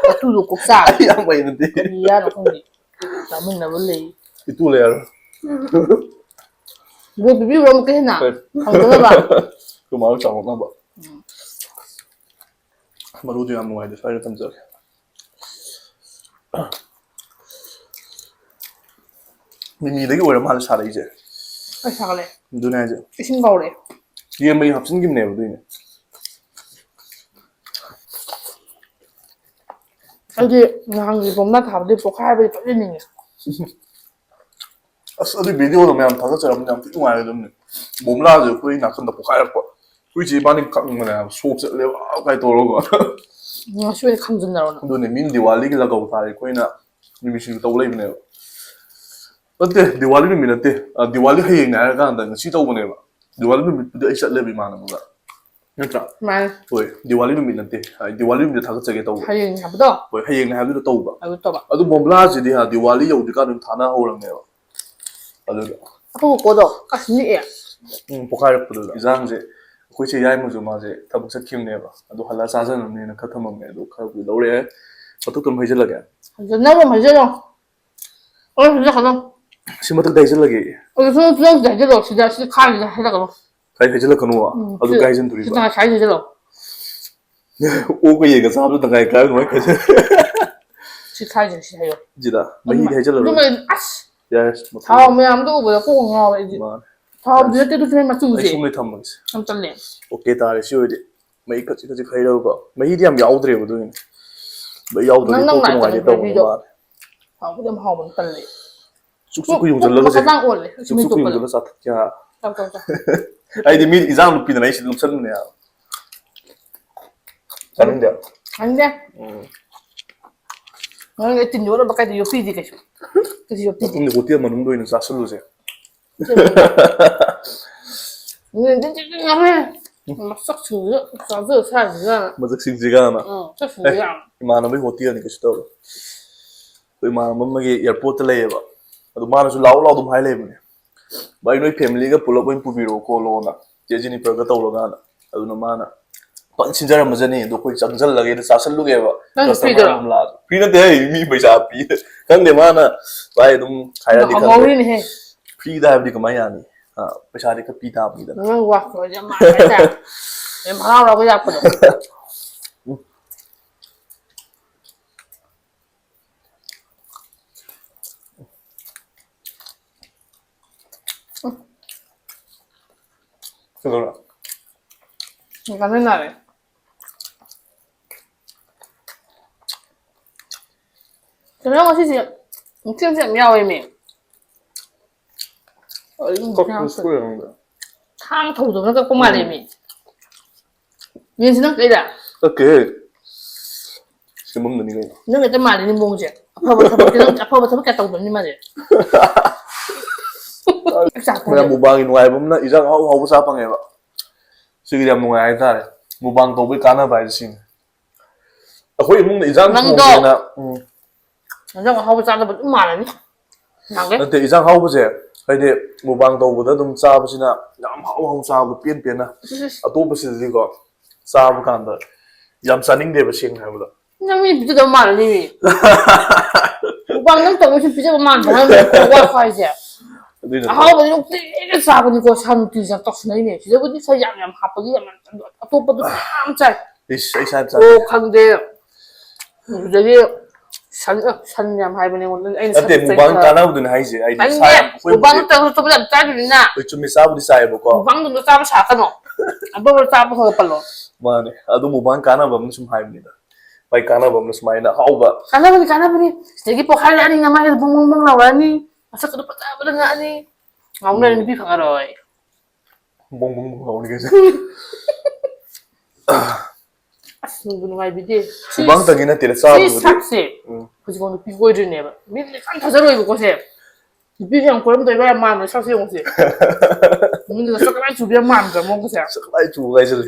ꯅꯇꯨꯗꯣ ꯀꯣꯛ ꯆꯥ꯫ ꯑꯩ ꯌꯥꯝ ꯍꯩꯅꯗꯦ꯫ ꯀꯔꯤ ꯌꯥꯅꯣ ꯈꯪꯗꯦ꯫ ꯆꯥꯃꯤꯟꯅꯕ ꯂꯩ꯫ ꯏꯇꯨ ꯂꯩꯔꯔꯣꯏ꯫ ꯕꯣ ꯄꯤꯕꯤꯌꯨꯔꯣ ꯑꯃꯨꯛꯀ ꯍꯦꯟꯅ? ꯍꯣꯏ꯫ ꯍꯪꯗꯅꯕ꯫ ꯑꯩꯈꯣꯏ ꯃꯥ ꯍꯣꯏ ꯆꯥꯎꯔꯛꯅꯕ꯫ ꯎꯝ꯫ ꯃꯔꯨꯗꯨ ꯌꯥꯝ ꯅꯨꯡꯉꯥꯏꯇꯦ, ꯁ꯭ꯋꯥꯏꯗ ꯊꯝꯖꯔꯦ꯫ ꯃꯤꯃꯤꯗꯒꯤ ꯑꯣꯏꯔ ꯃꯥꯜꯂꯦ ꯁꯥꯔꯛꯏꯁꯦ꯫ ꯑꯩ ꯁꯥꯒꯠꯂꯦ꯫ ꯑꯗꯨꯅꯦ ꯍꯥꯏꯁꯦ꯫ ꯏꯁꯤꯡ ꯐꯥꯎꯔꯦ꯫ ꯌꯦꯟ ꯃꯍꯤ ꯍꯥꯞꯆꯤꯟꯈꯤꯕꯅꯦꯕ ꯑꯗꯨꯏꯅꯦ꯫ ꯑꯩꯗꯤ ꯅꯍꯥꯟꯒꯤ ꯕꯣꯝꯅ ꯊꯥꯕꯗꯤ ꯄꯣꯛꯈꯥꯏꯕꯗꯤ ꯐꯖꯅ ꯅꯤꯡꯉꯦ꯫ ꯑꯁ, ꯑꯗꯨꯏ ꯚꯤꯗꯤꯑꯣꯗꯣ ꯃꯌꯥꯝ ꯊꯥꯒꯠꯆꯔꯝꯕꯅꯦ, ꯌꯥꯝ ꯊꯤ ꯅꯨꯡꯉꯥꯏꯔꯦ ꯑꯗꯨꯝꯅꯦ꯫ ꯕꯣꯝꯂꯥꯁꯦ ꯑꯩꯈꯣꯏ ꯅꯥꯀꯟꯗ ꯄꯣꯛꯈꯥꯏꯔꯛꯄ꯫ ꯑꯩꯈꯣꯏ ꯏꯆꯦ ꯏꯕꯥꯅꯤ ꯀꯛꯅꯤꯡꯕꯅꯦ ꯍꯥꯏꯕ, ꯁꯣꯛ ꯆꯠꯂꯦꯕ ꯀꯥꯏ ꯇꯧꯔꯒ꯫ ꯉꯁꯤ ꯑꯣꯏꯅ ꯈꯪꯖꯤꯟꯅꯔꯣ ꯅꯪ꯫ ꯑꯗꯨꯅꯦ, ꯃꯤꯅ ꯗꯤꯋꯥꯂꯤꯒꯤ ꯂꯒꯧ ꯊꯥꯔꯦ, ꯑꯩꯈꯣꯏꯅ ꯃꯤꯃꯤ ꯁꯤꯡꯖꯨ ꯇꯧ ꯂꯩꯕꯅꯦꯕ꯫ ꯅꯠꯇꯦ, ꯗꯤꯋꯥꯂꯤ ꯅꯨꯃꯤꯠ ꯅꯠꯇꯦ꯫ ꯑ, ꯗꯤꯋꯥꯂꯤ ꯍꯌꯦꯡꯅꯦ ꯍꯥꯏꯔ ꯀꯥꯟꯗ ꯉꯁꯤ ꯇꯧꯕꯅꯦꯕ꯫ ꯗꯤꯋꯥꯂꯤ ꯅꯨꯃꯤꯠꯄꯨꯗꯤ ꯑꯩ ꯆꯠꯂꯦꯕ ꯏꯃꯥꯟꯅꯕꯒ꯫ ꯅꯠꯇ꯭ꯔꯥ? ꯃꯥꯅꯦ꯫ ꯍꯣꯏ, ꯗꯤꯋꯥꯂꯤ ꯅꯨꯃꯤꯠ ꯅꯠꯇꯦ꯫ ꯍꯥꯏ, ꯗꯤꯋꯥꯂꯤ ꯅꯨꯃꯤꯠꯇ ꯊꯥꯒꯠꯆꯒꯦ ꯇꯧꯕ꯫ ꯍꯌꯦꯡ ꯍꯥꯏꯕꯗꯣ? ꯍꯣꯏ, ꯍꯌꯦꯡꯅꯦ ꯍꯥꯏꯕꯗꯨꯗ ꯇꯧꯕ꯫ ꯑꯗꯨ ꯇꯧꯕ꯫ ꯑꯗꯨ ꯕꯣꯝꯕ꯭ꯂꯥꯁꯤꯗꯤ, ꯍꯥ, ꯗꯤꯋꯥꯂꯤ ꯌꯧꯗ꯭ꯔꯤꯀꯥꯟꯗ ꯑꯗꯨꯝ ꯊꯥꯅ ꯍꯧꯔꯝꯅꯦꯕ꯫ ꯑꯗꯨꯗ꯫ ꯑꯩꯈꯣꯏ ꯀꯣꯀꯣꯗꯣ ꯑꯁ ꯅꯤꯛꯑꯦ꯫ ꯎꯝ, ꯄꯣꯈꯥꯏꯔꯛꯄꯗꯨꯗ꯫ ꯏꯟꯖꯥꯡꯁꯦ ꯑꯩꯈꯣꯏ ꯆꯦ ꯌꯥꯏꯃꯁꯨ ꯃꯥꯁꯦ ꯊꯕꯛ ꯆꯠꯈꯤꯕꯅꯦꯕ꯫ ꯑꯗꯨ ꯍꯜꯂꯛꯑ ꯆꯥꯖꯅꯕꯅꯦꯅ ꯈꯔ ꯊꯝꯃꯝꯃꯦ꯫ ꯑꯗꯨ ꯈꯔꯕꯨꯗꯤ ꯂꯧꯔꯛꯑꯦ꯫ ꯃꯊꯛꯇ ꯑꯗꯨꯝ ꯍꯩꯖꯤꯜꯂꯒꯦ꯫ ꯍꯩꯖꯤꯟꯅꯕ ꯑꯃ ꯍꯩꯖꯤꯜꯂꯣ꯫ ꯑꯣ, ꯍꯩꯖꯤꯜꯂꯛꯀꯅꯣ꯫ ꯁꯤ ꯃꯊꯛꯇ ꯍꯩꯖꯤꯜꯂꯒꯦ꯫ ꯑꯗꯨ ꯁꯨꯝ ꯁꯨꯝ ꯍꯩꯖꯤꯜꯂꯣ꯫ ꯁꯤꯗ ꯁꯤ ꯈꯥꯏꯁꯤꯗ ꯍꯩꯖꯤꯜꯂꯛꯀꯅꯣ꯫ ꯀꯥꯏ ꯍꯩꯖꯤꯜꯂꯛꯀꯅꯣ꯫ ꯎꯝ, ꯑꯗꯨ ꯁꯤ- ꯀꯥꯏ ꯍꯩꯖꯤꯟꯗꯣꯔꯤꯕ? ꯁꯤꯗ ꯈꯥꯏꯁꯤꯗ ꯍꯩꯖꯤꯜꯂꯣ꯫ ꯑꯣꯛꯀ ꯌꯦꯟꯒ ꯆꯥꯕꯗꯣ ꯇꯪꯈꯥꯏ ꯀꯥꯏꯕ ꯑꯗꯨꯃꯥꯏꯅ ꯈꯟꯖ- ꯁꯤ ꯈꯥꯏꯁꯤꯗ ꯁꯤ ꯍꯩꯌꯣ꯫ ꯁꯤꯗ ꯃꯍꯤꯗꯤ ꯍꯩꯖꯤꯜꯂꯔꯣꯏ꯫ ꯑꯗꯨꯃꯥꯏꯅ ꯑꯁ ꯌꯥꯔꯦ꯫ ꯊꯥꯎ ꯃꯌꯥꯝꯗꯣ ꯎꯕꯗ ꯀꯣꯛ ꯉꯥꯎꯋꯦ ꯑꯩꯗꯤ꯫ ꯃꯥꯅꯦ꯫ ꯊꯥꯎꯗꯤ ꯅꯠꯇꯦ ꯑꯗꯨꯁꯨ ꯃꯆꯨꯁꯦ꯫ ꯑꯩ ꯁꯨꯝ ꯂꯩ ꯊꯝꯃꯒꯦ꯫ ꯌꯥꯝ ꯇꯜꯂꯦ꯫ ꯑꯣꯀꯦ ꯇꯥꯔꯦ ꯁꯤ ꯑꯣꯏꯗꯤ꯫ ꯃꯍꯤ ꯈꯖꯤꯛ ꯈꯖꯤꯛ ꯍꯩꯔꯒꯀꯣ꯫ ꯃꯍꯤꯗꯤ ꯌꯥꯝ ꯌꯥꯎꯗ꯭ꯔꯦꯕ ꯑꯗꯨꯒꯤꯅꯤ꯫ ꯃꯍꯤ ꯌꯥꯎꯗ꯭ꯔꯗꯤ ꯅꯪ ꯅꯪ ꯀꯣꯛꯇ ꯅꯥꯏꯗꯕ ꯅꯨꯡꯉꯥꯏꯇꯦ ꯇꯧꯕ ꯃꯍꯤꯗꯣ꯫ ꯃꯥꯜꯂꯦ꯫ ꯊꯥꯎꯗꯤ ꯌꯥꯝ ꯍꯥꯎꯕꯅꯤ ꯇꯜꯂꯦ꯫ ꯆꯨꯞ ꯆꯨꯞꯀ ꯌꯨꯡꯁꯤꯜꯂꯒꯁꯦ꯫ ꯆꯨꯞ ꯆꯨꯞꯀ ꯌꯨꯡꯁꯤꯜꯂꯒ ꯆꯥꯊꯠꯀꯦ ꯍꯥ꯫ ꯆꯥꯎ ꯆꯥꯎ ꯆꯥꯎ꯫ ꯑꯩꯗꯤ ꯃꯤ ꯏꯟꯖꯥꯡ ꯅꯨꯄꯤꯗꯅ ꯑꯩꯁꯤ ꯂꯨꯞꯁꯟꯕꯅꯦ ꯍꯥꯏꯕ꯫ ꯆꯥꯅꯤꯡꯗꯦ꯫ ꯆꯥꯅꯤꯡꯗꯦ꯫ ꯎꯝ꯫ ꯅꯪ ꯑꯩ ꯇꯤꯟ ꯌꯣꯠꯂꯕ ꯀꯥꯏꯗ ꯌꯣꯠꯄꯤꯗꯦ ꯀꯩꯁꯨ꯫ ꯀꯩꯁꯨ ꯌꯣꯠꯄꯤꯗꯦ꯫ ꯃꯇꯨꯡꯗꯤ ꯍꯣꯇꯦꯜ ꯃꯅꯨꯡꯗ ꯑꯣꯏꯅ ꯆꯥꯁꯤꯜꯂꯨꯁꯦ꯫ ꯅꯪꯗꯤ ꯆꯤꯡ ꯆꯤꯡ ꯉꯝꯃꯦ꯫ ꯃꯁꯛꯁꯤꯡꯗꯨ ꯆꯥꯖ ꯁꯥꯁꯤꯒ꯫ ꯃꯁꯛꯁꯤꯡꯁꯤꯒꯅ꯫ ꯎꯝ, ꯆꯠꯁꯤꯡꯁꯤꯒ꯫ ꯏꯃꯥꯟꯅꯕꯒꯤ ꯍꯣꯇꯦꯜꯅꯤ ꯀꯩꯁꯨ ꯇꯧꯔꯣꯏ꯫ ꯑꯩꯈꯣꯏ ꯏꯃꯥꯟꯅꯕ ꯑꯃꯒꯤ ꯑꯦꯌꯥꯔꯄꯣꯔꯠꯇ ꯂꯩꯌꯦꯕ꯫ ꯑꯗꯨ ꯃꯥꯅꯁꯨ ꯂꯥꯛꯑꯣ ꯂꯥꯛꯑꯣ ꯑꯗꯨꯝ ꯍꯥꯏ ꯂꯩꯕꯅꯦ꯫ "ꯚꯥꯏ, ꯅꯣꯏ ꯐꯦꯃꯤꯂꯤꯒ ꯄꯨꯂꯞ ꯑꯣꯏꯅ ꯄꯨꯕꯤꯔꯛꯑꯣ ꯈꯣꯠꯂꯣꯅ꯫ ꯆꯦ ꯖꯤꯅꯤꯐꯔꯒ ꯇꯧꯔꯒꯅ"꯫ ꯑꯗꯨꯅ ꯃꯥꯅ ꯐꯖꯅ ꯁꯤꯟꯖꯔꯝꯃꯖꯅꯤ꯫ ꯑꯗꯣ ꯑꯩꯈꯣꯏ ꯆꯪꯁꯤꯜꯂꯒꯦꯅ ꯆꯥꯁꯤꯜꯂꯨꯒꯦꯕ꯫ ꯅꯪ Customer ꯐ꯭ꯔꯤꯗꯔꯣ? ꯑꯃ ꯂꯥꯛꯑꯁꯨ꯫ ꯐ꯭ꯔꯤ ꯅꯠꯇꯦ, ꯑꯩ ꯃꯤ ꯄꯩꯁꯥ ꯄꯤ꯫ ꯈꯪꯗꯦ ꯃꯥꯅ꯫ ꯚꯥꯏ ꯑꯗꯨꯝ ꯍꯥꯏꯔꯗꯤ ꯈꯪꯗꯦ꯫ ꯉꯝꯍꯧꯔꯤꯅꯦꯍꯦ꯫ ꯐ꯭ꯔꯤꯗ ꯍꯥꯏꯕꯗꯤ ꯀꯃꯥꯏꯅ ꯌꯥꯅꯤ? ꯑꯥ, ꯄꯩꯁꯥꯗꯤ ꯈꯔ ꯄꯤ ꯇꯥꯕꯅꯤꯗꯅ꯫ ꯅꯪ ꯋꯥ ꯌꯥꯝ ꯃꯥꯟꯕ ꯍꯥꯏꯇꯥꯔꯦ꯫ ꯌꯥꯝ ꯍꯔꯥꯎ ꯍꯔꯥꯎꯕ ꯂꯥꯛꯄꯗꯣ꯫ ꯀꯩꯗꯧꯔꯦ? ꯉꯥꯅꯨ ꯅꯥꯔꯦ꯫ ꯀꯩꯅꯣ ꯉꯁꯤꯁꯦ ꯃꯊꯦꯜꯁꯦ ꯌꯥꯝ ꯌꯥꯎꯋꯦꯃꯤ꯫ ꯀꯛꯄ ꯁꯣꯏꯔꯝꯗ꯭ꯔꯥ? ꯊꯥꯡ ꯊꯧꯗꯕꯅ ꯀꯛꯄ ꯃꯥꯜꯂꯦꯃꯤ꯫ ꯌꯦꯟꯁꯤ ꯅꯪ ꯀꯩꯗ? ꯀꯛꯀꯦꯍꯦ꯫ ꯁꯦꯝꯃꯝꯒꯅꯤ ꯀꯩꯅꯣ꯫ ꯅꯪ ꯍꯦꯛꯇ ꯃꯥꯜꯂꯤꯅꯦ ꯃꯑꯣꯡꯁꯦ꯫ ꯑꯐꯕ ꯊꯕꯛꯇꯤ ꯅꯪ ꯑꯐꯕ ꯊꯕꯛ ꯀꯌꯥ ꯇꯧꯗꯕꯅꯤ ꯃꯥꯁꯦ꯫ ꯆꯥꯛ ꯊꯣꯡꯕ꯫ ꯃꯌꯥꯝ ꯃꯨꯛꯕꯥꯡꯒꯤ ꯅꯨꯡꯉꯥꯏꯕ ꯑꯃꯅ ꯏꯟꯖꯥꯡ ꯑꯍꯥꯎ ꯑꯍꯥꯎꯕ ꯆꯥ ꯐꯪꯉꯦꯕ꯫ ꯁꯤꯒꯤꯗꯤ ꯌꯥꯝ ꯅꯨꯡꯉꯥꯏ ꯍꯥꯏꯇꯥꯔꯦ꯫ ꯃꯨꯛꯕꯥꯡ ꯇꯧꯕꯒꯤ ꯀꯥꯟꯅꯕ ꯍꯥꯏꯁꯦ ꯁꯤꯅꯤ꯫ ꯑꯩꯈꯣꯏ ꯏꯃꯨꯡꯗ ꯏꯟꯖꯥꯡ ꯅꯪꯗꯣ ꯊꯣꯡꯒꯦꯅ꯫ ꯎꯝ꯫ ꯏꯟꯖꯥꯡ ꯑꯍꯥꯎꯕ ꯆꯥꯗꯕ ꯑꯗꯨꯝ ꯃꯥꯜꯂꯅꯤ꯫ ꯅꯍꯥꯟꯈꯩ꯫ ꯅꯠꯇꯦ, ꯏꯟꯖꯥꯡ ꯑꯍꯥꯎꯕꯁꯦ ꯍꯥꯏꯗꯤ ꯃꯨꯛꯕꯥꯡ ꯇꯧꯕꯗ ꯑꯗꯨꯝ ꯆꯥꯕꯁꯤꯅ ꯌꯥꯝ ꯍꯥꯎ ꯍꯥꯎ ꯆꯥꯕꯗꯣ ꯄꯦꯟ ꯄꯦꯟꯅ꯫ ꯏꯁ, ꯏꯁ꯫ ꯑꯇꯣꯞꯄꯁꯤꯗꯗꯤꯀꯣ ꯆꯥꯕ ꯀꯥꯟꯗ ꯌꯥꯝ ꯆꯥꯅꯤꯡꯗꯦꯕ ꯁꯦꯡꯅ ꯍꯥꯏꯕꯗ꯫ ꯅꯪ ꯃꯤ ꯄꯤꯖꯗꯕ ꯃꯥꯜꯂꯅꯤ ꯃꯤ꯫ ꯃꯨꯛꯕꯥꯡ ꯅꯪ ꯇꯧꯕꯁꯨ ꯄꯤꯖꯕ ꯃꯥꯟꯕ ꯉꯝꯃꯦ꯫ ꯋꯥꯏ ꯐꯥꯏꯁꯦ꯫ ꯑꯗꯨꯏ ꯅꯠꯇ꯭ꯔꯣ? ꯑꯍꯥꯎꯕꯗꯤ ꯅꯨꯡꯇꯤꯒꯤ ꯆꯥꯕꯅꯤꯀꯣ, ꯁꯥ ꯅꯨꯡꯇꯤꯒꯤ ꯆꯥꯕ ꯇꯧꯁꯤꯟꯅꯩꯅꯦ꯫ ꯁꯤꯗꯕꯨꯗꯤ ꯁꯥ ꯌꯥꯝ ꯌꯥꯝ ꯍꯥꯞꯄꯒꯤ ꯌꯥꯝ ꯌꯥꯝ ꯆꯥꯕ, ꯑꯇꯣꯞꯄꯗꯨ ꯃꯌꯥꯝ ꯆꯥꯏ꯫ ꯏꯁ, ꯑꯩ ꯁꯥ ꯌꯥꯝ ꯆꯥꯗꯦ꯫ ꯑꯣ, ꯈꯪꯗꯦ꯫ ꯑꯗꯨꯗꯒꯤ ꯁꯟ, ꯑ, ꯁꯟ ꯌꯥꯝ ꯍꯥꯏꯕꯅꯦ ꯑꯩꯉꯣꯟꯗ꯫ ꯑꯩꯅ ꯅꯠꯇꯦ, ꯁꯟ ꯃꯨꯛꯕꯥꯡ ꯆꯥꯏ꯫ ꯀꯥꯟꯅꯕꯗꯨꯅꯦ ꯍꯥꯏꯁꯦ꯫ ꯑꯩꯗꯤ ꯁꯥ ꯇꯥꯅꯤꯡꯗꯦ꯫ ꯌꯥꯝ, ꯑꯩꯈꯣꯏ ꯃꯨꯛꯕꯥꯡ ꯍꯧꯖꯤꯛ, ꯅꯠꯇ꯭ꯔꯁꯨ ꯑꯇꯣꯞꯄ ꯌꯥꯝ ꯆꯥꯗꯣꯏꯅꯤꯅ꯫ ꯑꯩꯈꯣꯏ ꯆꯨꯝꯃꯤ, ꯆꯥꯕꯨꯗꯤ ꯆꯥꯏꯌꯦꯕꯀꯣ꯫ ꯃꯨꯛꯕꯥꯡꯗꯨꯗ ꯆꯥꯕ ꯁꯥꯔꯛꯀꯅꯣ꯫ ꯑꯇꯣꯞꯄ ꯆꯥꯕ ꯈꯔ ꯈꯔ ꯄꯜꯂꯣ꯫ ꯃꯥꯅꯦ꯫ ꯑꯗꯨ ꯃꯨꯛꯕꯥꯡ ꯀꯥꯟꯅꯕ ꯑꯃꯅ ꯁꯨꯝ ꯍꯥꯏꯕꯅꯤꯗ꯫ ꯃꯥꯏ ꯀꯥꯟꯅꯕ ꯑꯃꯅ ꯁꯨꯃꯥꯏꯅ ꯑꯍꯥꯎꯕ꯫ ꯀꯥꯟꯅꯕꯅꯤ, ꯀꯥꯟꯅꯕꯅꯤ꯫ ꯁꯤꯗꯒꯤ ꯄꯣꯈꯥꯏꯔꯛꯑꯅꯤ, ꯅꯃꯥꯏꯗ ꯕꯣꯡ ꯕꯣꯡ ꯕꯣꯡ ꯂꯥꯎꯔꯛꯑꯅꯤ꯫ ꯃꯁꯛꯀꯗꯣ ꯐꯖꯕꯗ ꯉꯛꯑꯅꯤ꯫ ꯉꯥꯎꯅꯔꯅꯤ, ꯎꯝ꯫ ꯅꯨꯄꯤ ꯐꯪꯉꯔꯣꯏ꯫ ꯕꯣꯡ ꯕꯣꯡ ꯕꯣꯡ ꯂꯥꯎꯔꯅꯤ ꯀꯩꯁꯦ꯫ ꯑꯁ, ꯅꯨꯡꯕꯨ ꯅꯨꯡꯉꯥꯏꯕꯤꯗꯦ꯫ ꯁꯤ, ꯃꯨꯛꯕꯥꯡꯇꯪꯒꯤ ꯅꯠꯇꯦꯗ, ꯁꯤ ꯆꯥꯕꯕꯨꯗꯤ꯫ ꯁꯛꯁꯦ ꯎꯝ꯫ ꯍꯧꯖꯤꯛꯐꯥꯎ ꯅꯨꯄꯤ ꯀꯣꯏꯗ꯭ꯔꯤꯅꯦꯕ꯫ ꯃꯤꯅꯗꯤ ꯀꯅꯥꯝ ꯊꯥꯖꯔꯣꯏꯕꯀꯣ ꯁꯦ꯫ ꯅꯨꯄꯤꯁꯦ ꯌꯥꯝ ꯀꯣꯏꯔꯝꯗꯣꯏꯕ ꯌꯥꯝ ꯃꯥꯟꯕ ꯁꯛꯁꯦ ꯌꯦꯡꯉꯨꯁꯦ꯫ ꯃꯤꯅꯒ ꯁꯛ ꯀꯗꯥꯏ ꯆꯨꯕ ꯌꯥꯝ ꯃꯥꯟꯗ꯭ꯔꯥ ꯃꯑꯣꯡꯁꯦ꯫ ꯁꯛ ꯀꯗꯥꯏ ꯆꯨꯕ ꯍꯥꯏꯁꯤꯜꯂꯦ꯫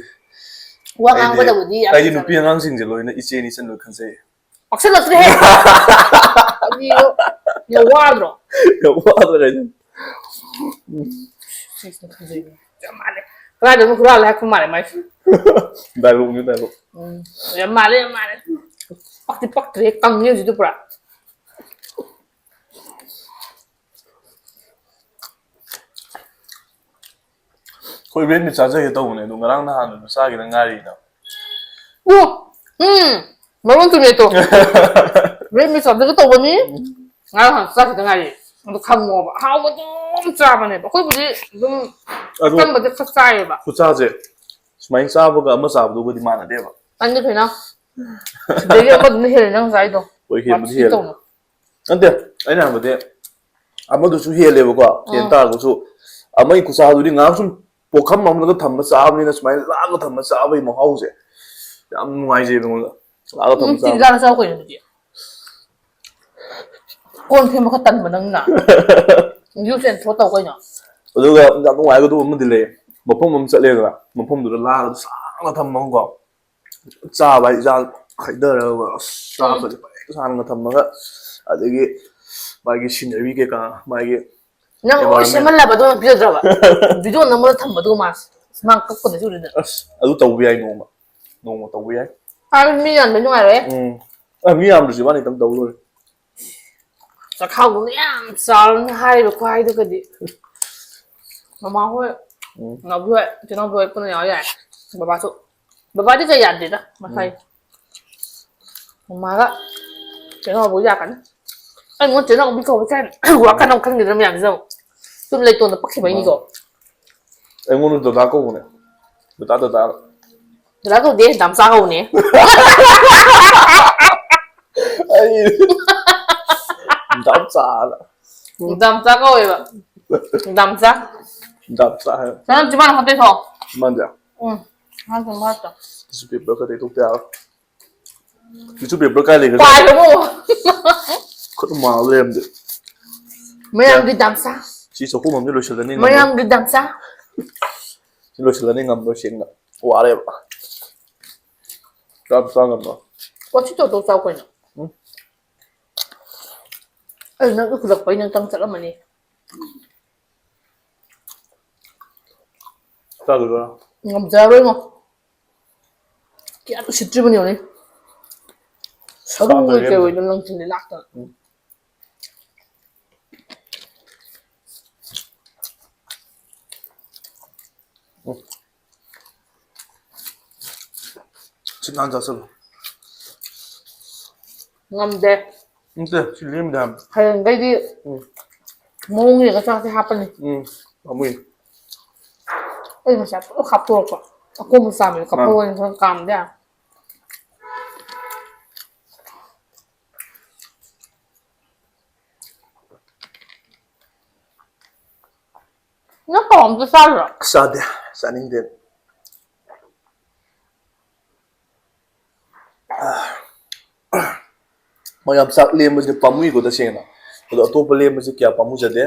ꯋꯥ ꯑꯩꯗꯤ, ꯉꯥꯡꯕꯗꯕꯨꯗꯤ ꯌꯥꯝ ꯑꯩꯗꯤ ꯐꯖꯕꯅꯦ꯫ ꯅꯨꯄꯤ ꯑꯉꯥꯡꯁꯤꯡꯁꯦ ꯂꯣꯏꯅ ꯏꯆꯦꯅꯤ ꯏꯆꯟ ꯂꯣꯏ ꯈꯟꯖꯩ꯫ ꯄꯛꯁꯜꯂꯛꯇ꯭ꯔꯦꯍꯦ! ꯀꯔꯤꯅꯣ? ꯌꯥꯝ ꯋꯥꯗ꯭ꯔꯣ? ꯌꯥꯝ ꯋꯥꯗ꯭ꯔꯣ ꯍꯥꯏꯁꯦ? ꯁꯤꯁꯤꯅ ꯈꯟꯖꯩꯅꯦ꯫ ꯌꯥꯝ ꯃꯥꯜꯂꯦ꯫ ꯀꯗꯥꯏꯗꯅꯣ ꯍꯨꯔꯥꯜꯂꯦ ꯍꯥꯏꯔꯛꯄ ꯃꯥꯜꯂꯦ ꯃꯥꯏꯁꯦ꯫ ꯗꯥꯏꯂꯣꯛꯅꯤ, ꯗꯥꯏꯂꯣꯛ꯫ ꯎꯝ, ꯌꯥꯝ ꯃꯥꯜꯂꯦ, ꯌꯥꯝ ꯃꯥꯜꯂꯦ꯫ ꯄꯛꯇꯤ ꯄꯛꯇ꯭ꯔꯦ, ꯀꯪꯉꯦ ꯍꯧꯖꯤꯛꯇꯤ ꯄꯨꯔꯥ꯫ ꯑꯩꯈꯣꯏ ꯔꯦꯗ ꯃꯤꯠ ꯆꯥꯖꯒꯦ ꯇꯧꯕꯅꯦ, ꯑꯗꯣ ꯉꯔꯥꯡ ꯅꯍꯥꯟꯗꯨꯁꯨ ꯆꯥꯈꯤꯗ ꯉꯥꯏꯔꯤꯗ꯫ ꯑꯣ! ꯎꯝ! ꯃꯔꯣꯟ ꯆꯨꯝꯃꯦ ꯇꯣ꯫ ꯔꯦꯗ ꯃꯤꯠ ꯆꯥꯖꯒꯦ ꯇꯧꯕꯅꯤ꯫ ꯉꯔꯥꯡ ꯅꯍꯥꯟ ꯆꯥꯈꯤꯗ ꯉꯥꯏꯔꯤ꯫ ꯑꯗꯣ ꯈꯪꯉꯣꯕ꯫ ꯑꯍꯥꯎꯕ ꯑꯗꯨꯝ ꯆꯥꯕꯅꯦꯕ꯫ ꯑꯩꯈꯣꯏꯕꯨꯗꯤ ꯑꯗꯨꯝ ꯑꯗꯣ ꯑꯆꯝꯕꯁꯦ ꯈꯔ ꯆꯥꯏꯌꯦꯕ꯫ ꯈꯨꯠꯆꯥꯁꯦ ꯁꯨꯃꯥꯏꯅ ꯆꯥꯕꯒ ꯑꯃ ꯆꯥꯕꯗꯨꯒꯗꯤ ꯃꯥꯟꯅꯗꯦꯕ꯫ ꯅꯪꯗꯤ ꯀꯩꯅꯣ? ꯁꯤꯗꯒꯤ ꯑꯃꯗꯨꯅ ꯍꯦꯜꯂꯦ ꯅꯪ ꯆꯥꯏꯗꯣ꯫ ꯍꯣꯏ, ꯍꯦꯟꯕꯨꯗꯤ ꯋꯥꯊꯤ ꯍꯦꯜꯂꯦ꯫ ꯇꯧꯅꯨ꯫ ꯅꯠꯇꯦ, ꯑꯩꯅ ꯍꯥꯏꯕꯗꯤ ꯑꯃꯗꯨꯁꯨ ꯍꯦꯜꯂꯦꯕꯀꯣ, ꯍꯦꯟ ꯎꯝ꯫ ꯇꯥꯔꯒꯁꯨ ꯑꯃꯒꯤ ꯈꯨꯆꯥꯗꯨꯗꯤ ꯉꯥꯏꯍꯥꯛ ꯁꯨꯝ ꯄꯣꯛꯈꯝ ꯑꯃꯗꯒ ꯊꯝꯕ ꯆꯥꯕꯅꯤꯅ ꯁꯨꯃꯥꯏꯅ ꯂꯥꯛꯑꯒ ꯊꯝꯕ ꯆꯥꯕꯒꯤ ꯃꯍꯥꯎꯁꯦ ꯌꯥꯝ ꯅꯨꯡꯉꯥꯏꯖꯩꯕ ꯑꯩꯉꯣꯟꯗ꯫ ꯂꯥꯛꯑꯒ ꯊꯝꯕ ꯎꯝ, ꯆꯥꯕ꯫ ꯆꯤꯟꯖꯥꯛ ꯆꯥꯎ ꯀꯩꯅꯣ ꯑꯗꯨꯗꯤ꯫ ꯀꯣꯟ ꯐꯦꯡꯕ ꯈꯔ ꯇꯟꯕ ꯅꯪꯅ꯫ ꯌꯨ ꯁꯦꯟ ꯊꯣꯛ ꯇꯧ ꯀꯩꯅꯣ꯫ ꯑꯗꯨꯒ ꯌꯥꯝ ꯅꯨꯡꯉꯥꯏꯒꯗꯧꯕ ꯑꯃꯗꯤ ꯂꯩ꯫ ꯃꯐꯝ ꯑꯃ ꯆꯠꯂꯦꯗꯅ, ꯃꯐꯝꯗꯨꯗ ꯂꯥꯛꯑꯒ ꯁꯥꯡꯅ ꯊꯝꯃꯒꯀꯣ꯫ ꯆꯥꯕ ꯍꯥꯏꯗꯤ ꯏꯆꯥ ꯍꯩꯊꯔꯒ ꯑꯁ ꯎꯝ꯫ ꯆꯥꯛꯀꯁꯦ ꯄꯔꯦꯡ ꯁꯥꯡꯅ ꯊꯝꯃꯒ ꯑꯗꯒꯤ ꯃꯥꯒꯤ ꯁꯤꯅꯔꯤ ꯀꯩꯀꯥ ꯃꯥꯒꯤ ꯅꯪ ꯂꯣꯏ environment꯫ ꯁꯦꯝꯍꯜꯂꯕ ꯑꯗꯨꯒ ꯄꯤꯖꯗ꯭ꯔꯕ? ꯚꯤꯗꯤꯑꯣ ꯅꯝꯃꯒ ꯊꯝꯕꯗꯨꯒ ꯃꯥꯁꯦ꯫ ꯑꯁ, ꯃꯥ ꯀꯞꯀꯗꯣꯏꯁꯦ ꯎꯔꯗꯤ꯫ ꯑꯁ, ꯑꯗꯨ ꯇꯧꯕ ꯌꯥꯏ ꯅꯣꯡꯃ꯫ ꯅꯣꯡꯃ ꯇꯧꯕ ꯌꯥꯏ꯫ ꯍꯥꯏꯕꯗꯤ ꯃꯤ ꯌꯥꯝꯕ ꯅꯨꯡꯉꯥꯏꯔꯣꯏ꯫ ꯎꯝ꯫ ꯑ, ꯃꯤ ꯌꯥꯝꯗ꯭ꯔꯁꯨ ꯏꯕꯥꯅꯤ ꯈꯛꯇꯪ ꯇꯧ ꯂꯣꯏꯔꯦ꯫ ꯆꯥꯛꯈꯥꯎꯗꯨꯅ ꯌꯥꯝ ꯆꯥꯎꯔꯅꯤ ꯍꯥꯏꯔꯤꯕ ꯈꯨꯍꯥꯏꯗꯨꯒꯗꯤ꯫ ꯃꯃꯥ ꯍꯣꯏ, ꯎꯝ꯫ ꯅꯥꯎꯕꯤ ꯍꯣꯏ, ꯏꯆꯤꯟ ꯏꯅꯥꯎꯕꯤ ꯍꯣꯏ ꯄꯨꯟꯅ ꯌꯥꯎ ꯌꯥꯏ꯫ ꯕꯕꯥꯁꯨ, ꯕꯕꯥꯗꯤ ꯀꯩ ꯌꯥꯗꯦꯗ, ꯃꯁꯥꯏ꯫ ꯎꯝ꯫ ꯃꯃꯥꯒ ꯆꯦ ꯅꯥꯎꯕꯤ ꯌꯥꯀꯅꯤ꯫ ꯑꯩ ꯃꯉꯣꯟ ꯆꯦ ꯅꯥꯎꯕꯤ ꯀꯧꯕ ꯀꯥꯏꯅ ꯋꯥꯈꯜ ꯑꯃ ꯈꯟꯈꯤꯗ꯭ꯔꯥ ꯃꯌꯥꯝꯁꯤꯅ ꯑꯃꯨꯛ꯫ ꯁꯨꯝ ꯂꯩꯇꯣꯟꯗ ꯄꯛꯈꯤꯕꯩꯅꯤꯀꯣ꯫ ꯑꯩꯉꯣꯟꯗ ꯗꯗꯥ ꯀꯧꯕꯅꯦ꯫ ꯗꯗꯥ, ꯗꯗꯥ꯫ ꯗꯗꯥ ꯀꯧꯗꯦ, ꯗꯥꯝꯆꯥ ꯀꯧꯕꯅꯦ꯫ ꯑꯩ ꯗꯥꯝꯆꯥꯅ꯫ ꯗꯥꯝꯆꯥ ꯀꯧꯋꯦꯕ꯫ ꯗꯥꯝꯆꯥ꯫ ꯗꯥꯝꯆꯥ ꯍꯥꯏ꯫ ꯅꯪ ꯆꯤꯝꯕꯥꯜ ꯈꯔ ꯇꯩꯊꯣꯛꯑꯣ꯫ ꯆꯤꯝꯕꯥꯜꯁꯦ? ꯎꯝ꯫ ꯅꯪ ꯆꯤꯝꯕꯥꯜꯗꯣ꯫ Tissue paper ꯈꯔ ꯇꯩꯊꯣꯛꯇ ꯌꯥꯔꯣꯏ꯫ Tissue paper ꯀꯥꯏ ꯂꯩꯒ꯭ꯔꯦ? ꯄꯥꯏꯈ꯭ꯔꯕꯣ? ꯈꯨꯠ ꯃꯥꯜꯂ ꯂꯩꯔꯝꯗꯦ꯫ ꯃꯌꯥꯝꯒꯤ ꯗꯥꯝꯆꯥ꯫ ꯁꯤ ꯆꯥꯛꯈꯨꯝ ꯑꯃꯗꯤ ꯂꯣꯏꯁꯤꯜꯂꯅꯤ ꯉꯝꯃꯔꯣꯏ꯫ ꯃꯌꯥꯝꯒꯤ ꯗꯥꯝꯆꯥ꯫ ꯁꯤ ꯂꯣꯏꯁꯤꯜꯂꯅꯤ ꯉꯝꯃꯔꯣꯏ ꯁꯦꯡꯅ꯫ ꯋꯥꯔꯦꯕ꯫ ꯆꯥꯕ ꯆꯥ ꯉꯝꯃꯔꯣꯏ꯫ ꯋꯥꯊꯤ ꯇꯧꯗꯧ ꯆꯥꯎ ꯀꯩꯅꯣ꯫ ꯎꯝ꯫ ꯑꯩ ꯅꯪ ꯎꯈꯠꯂꯛꯄꯩ ꯅꯪ ꯆꯪ ꯆꯠꯂꯝꯃꯅꯤ꯫ ꯆꯥꯗꯣꯏꯔꯣ? ꯉꯝꯖꯔꯔꯣꯏꯉꯣ꯫ ꯀꯌꯥ ꯎꯁꯤꯠꯇ꯭ꯔꯤꯕꯅꯣ ꯌꯦꯡꯉꯨꯅꯦ꯫ ꯁꯔꯨ ꯆꯥꯗꯣꯏꯔꯦ ꯑꯣꯏ ꯀꯩ ꯑꯝꯇ꯫ ꯑꯣꯏꯗ ꯂꯪꯁꯤꯜꯂꯦ ꯂꯥꯛꯇꯅ꯫ ꯎꯝ꯫ ꯎꯝ꯫ ꯁꯤ ꯅꯥꯟ ꯆꯥꯁꯜꯂꯨ꯫ ꯉꯝꯗꯦ꯫ ꯅꯠꯇꯦ, ꯁꯤ ꯂꯦꯝꯗꯦ ꯍꯥꯏꯕ꯫ ꯍꯌꯦꯡꯗꯩꯗꯤ ꯎꯝ꯫ ꯃꯑꯣꯡ ꯌꯦꯡꯉ ꯆꯥꯛꯁꯦ ꯍꯥꯞꯄꯅꯤ꯫ ꯎꯝ, ꯄꯥꯝꯃꯨꯏ꯫ ꯑꯩ ꯉꯁꯥꯏ ꯄꯨꯂꯞ ꯍꯥꯞꯇꯣꯔꯛꯄ꯫ ꯑꯀꯣꯝꯕ ꯆꯥꯝꯃꯗꯤ ꯀꯞꯍꯧꯕꯅꯤ ꯈꯔ ꯀꯥꯝꯗ ꯌꯥꯔꯣꯏ꯫ ꯅꯪ ꯀꯧ ꯑꯝꯇ ꯆꯥꯗ꯭ꯔꯣ? ꯆꯥꯗꯦ, ꯆꯥꯅꯤꯡꯗꯦ꯫ ꯃꯌꯥꯝ ꯆꯥꯛ ꯂꯦꯝꯕꯁꯦ ꯄꯥꯝꯃꯨꯏꯀꯣ ꯇꯁꯦꯡꯅ꯫ ꯑꯗꯣ ꯑꯇꯣꯞꯄ ꯂꯦꯝꯕꯁꯦ ꯀꯌꯥ ꯄꯥꯝꯃꯨꯖꯗꯦ꯫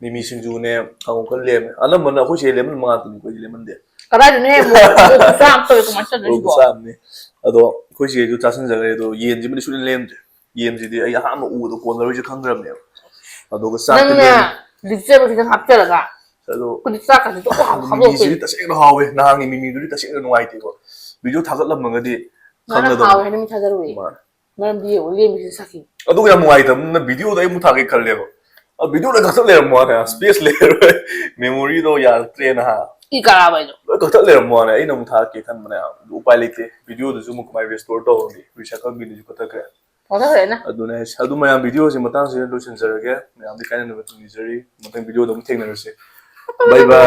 ꯃꯤꯃꯤ ꯁꯤꯡꯖꯨꯅꯦ, ꯀꯥꯡꯉꯧ ꯈꯔ ꯂꯦꯝꯃꯦ꯫ ꯑꯅꯝꯕꯅ ꯑꯩꯈꯣꯏ ꯁꯤꯗ ꯂꯦꯝꯍꯟꯕ ꯉꯥꯛꯇꯅꯤ, ꯑꯩꯈꯣꯏꯗꯤ ꯂꯦꯝꯍꯟꯗꯦ꯫ ꯀꯗꯥꯏꯗꯅꯣꯍꯦ, ꯃꯣꯔꯣꯛ, ꯃꯣꯔꯣꯛ ꯈꯨꯆꯥ ꯑꯃ ꯇꯧꯋꯦ, ꯀꯃꯥꯏꯅ ꯇꯧꯗꯣꯏꯅꯣ ꯃꯣꯔꯣꯛ ꯁꯤꯕꯣ? ꯈꯨꯆꯥ ꯑꯃꯅꯤ꯫ ꯑꯗꯣ ꯑꯩꯈꯣꯏ ꯆꯦꯁꯨ ꯆꯥꯁꯤꯟꯖꯈ꯭ꯔꯦ, ꯑꯗꯣ ꯌꯦꯟꯁꯤꯃꯗꯤ ꯁꯨꯡꯂꯦꯝ ꯂꯦꯝꯗ꯭ꯔꯦ꯫ ꯌꯦꯟꯁꯤꯗꯤ ꯑꯩ ꯑꯍꯥꯟꯕ ꯎꯕꯗ ꯀꯣꯟꯅꯔꯣꯏꯁꯦ ꯈꯪꯈ꯭ꯔꯕꯅꯦꯕ꯫ ꯑꯗꯨꯒ ꯆꯥꯛꯇꯤ ꯅꯪꯅ ꯂꯦꯝꯃꯦ꯫ ꯂꯤꯛꯆꯕ ꯈꯤꯇꯪ ꯍꯥꯞꯆꯔꯒ ꯑꯗꯣ ꯑꯩꯈꯣꯏꯗꯤ ꯆꯥꯛꯀꯁꯦ ꯑꯗꯨꯝ ꯍꯥꯞ-, ꯃꯤꯃꯤꯁꯤꯗꯤ ꯍꯥꯞꯇꯣꯛꯇꯣꯏꯅꯤ꯫ ꯇꯁꯦꯡꯅ ꯍꯥꯎꯋꯦ꯫ ꯅꯍꯥꯟꯒꯤ ꯃꯤꯃꯤꯗꯨꯗꯤ ꯇꯁꯦꯡꯅ ꯅꯨꯡꯉꯥꯏꯇꯦꯀꯣ꯫ ꯚꯤꯗꯤꯑꯣ ꯊꯥꯒꯠꯂꯝꯃꯒꯗꯤ ꯃꯥꯅ ꯈꯪꯒꯗꯕꯅꯤ꯫ ꯍꯥꯎꯋꯦ ꯍꯥꯏꯅ ꯃꯤ ꯊꯥꯖꯔꯨꯏ꯫ ꯃꯥꯅꯦ꯫ ꯃꯔꯝꯗꯤ ꯌꯦꯡꯉꯨ, ꯂꯦꯝꯕꯁꯤ ꯁꯛꯈꯤ꯫ ꯑꯗꯨꯒ ꯌꯥꯝ ꯅꯨꯡꯉꯥꯏꯇꯕꯅ video-ꯗ ꯑꯩ ꯑꯃꯨꯛ ꯊꯥꯒꯦ ꯈꯜꯂꯦꯕ, ꯑ video-ꯗ ꯀꯛꯊꯠ ꯂꯩꯔꯝꯕ ꯋꯥꯅꯦ, space ꯂꯩꯔꯔꯣꯏ, memory-ꯗꯣ ꯌꯥꯔꯛꯇ꯭ꯔꯦꯅ ꯍꯥ꯫ ꯏ ꯀꯥꯔꯛꯑꯕ ꯑꯩꯗꯣ꯫ ꯂꯣꯏ ꯀꯛꯊꯠ ꯂꯩꯔꯝꯕ ꯋꯥꯅꯦ꯫ ꯑꯩꯅ ꯑꯃꯨꯛ ꯊꯥꯔꯛꯀꯦ ꯈꯟꯕꯅꯦ, ꯑꯗꯨ ꯎꯄꯥꯏ ꯂꯩꯇꯦ꯫ Video-ꯗꯨꯁꯨ ꯑꯃꯨꯛ ꯀꯃꯥꯏꯅ restore ꯇꯧꯔꯨꯅꯤ, recycle bin-ꯗꯨꯁꯨ ꯀꯛꯊꯠꯈ꯭ꯔꯦ꯫ ꯀꯛꯊꯠꯈ꯭ꯔꯦꯅ꯫ ꯑꯗꯨꯅꯦ ꯍꯥꯏꯁꯦ꯫ ꯑꯗꯨ ꯃꯌꯥꯝ, video-ꯁꯦ ꯃꯇꯥꯡꯁꯤꯗ ꯂꯣꯏꯁꯤꯟꯖꯔꯒꯦ꯫ ꯃꯌꯥꯝꯗꯤ ꯀꯥꯏꯅꯅꯕ ꯊꯤꯡꯖꯔꯤ꯫ ꯃꯊꯪ video-ꯗ ꯑꯃꯨꯛ ꯊꯦꯡꯅꯔꯁꯤ꯫ Bye bye꯫